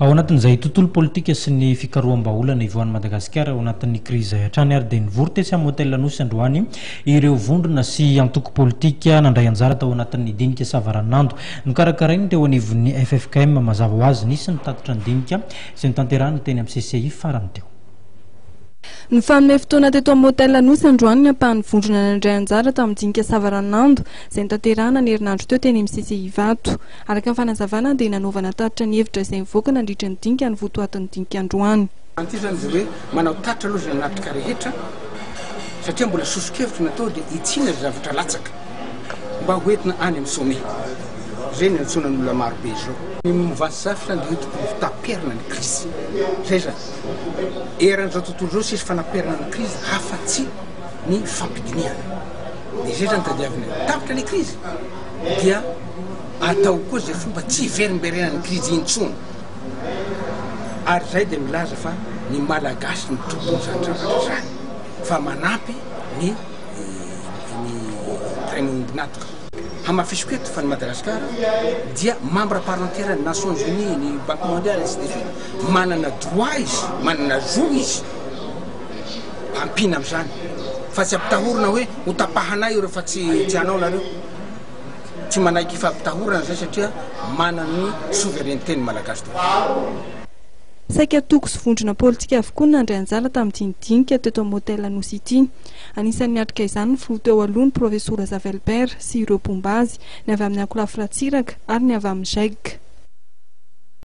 Ao anatin'izay tontolo politika sy ny fikaroham-bahaolana ivoahan'i Madagasikara ao anatin'ny krizy izay hatrany ary dia nivory tetsy amin'ny Hotel Anosy androany ireo vondrona sy antoko politika nandray anjara tao anatin'ny dinika savaranonando nokarakarain'ny teo anivon'ny ffkm. Mazava ho azy, nisy ny tatitra ny dinika izay notanterahina teny amin'ny CCI farany teo. Nifanome fotoana teto amin'ny Hotel Anosy androany ny ampahan'ny vondrona nandray anjara tamin'ny dinika savaranonando izay notanterahina ny herinandro teo teny amin'ny CCI Ivato. Araka ny fanazavana dia nanaovana tatitra ny hevitra izay nivoaka nandritra ny dinika ny votoatin'ny dinika androany. Ity izany dia hoe manao tatitra aloha izay nanatrika rehetra satria mbola soso-kevitra natao dia hitsiana izay zavatra latsaka mba ho entina any amin'ny sommet. Izay no iantsoana ny olona maro be izao. Ny mouvance Zafy izany dia hoe tokony ho taperina ny krizy. Izay izany. Eran'izao tontolo izao tsisy fanaperana ny krizy afa-tsy ny fifampidinihana. Dia izay izany tadiavina. Tapitra ilay krizy dia atao koa izay fomba tsy hiverimberenan'ny krizy intsony. Ary izay dia milaza fa ny Malagasy no tompon'izany zavatra izany fa manampy ny ny mpiray miombon'antoka. Hamafisiko eto fa ny Madagasikara dia membre à part entière ny Nations Unies, ny Banque Mondiale ainsi de suite. Manana droit izy, manana zo izy ampiana amin'izany fa tsy ampitahorina hoe ho tapahanay ireo fa tsy tsy hanao nareo. Tsy manaiky fampitahorana izay satria manana ny souveraineté ny Malagasy daholo. Saika antoko sy vondrona politika avokoa no nandray anjara tamin'ny dinidinika teto amin'ny Hotel Anosy ity. Anisan'ny niatrika izany ny filoha teo aloha ny Profesora Zafy Albert sy ireo mpomba azy, ny avy amin'ny ankolafy Ratsiraka ary ny avy amin'ny Geg.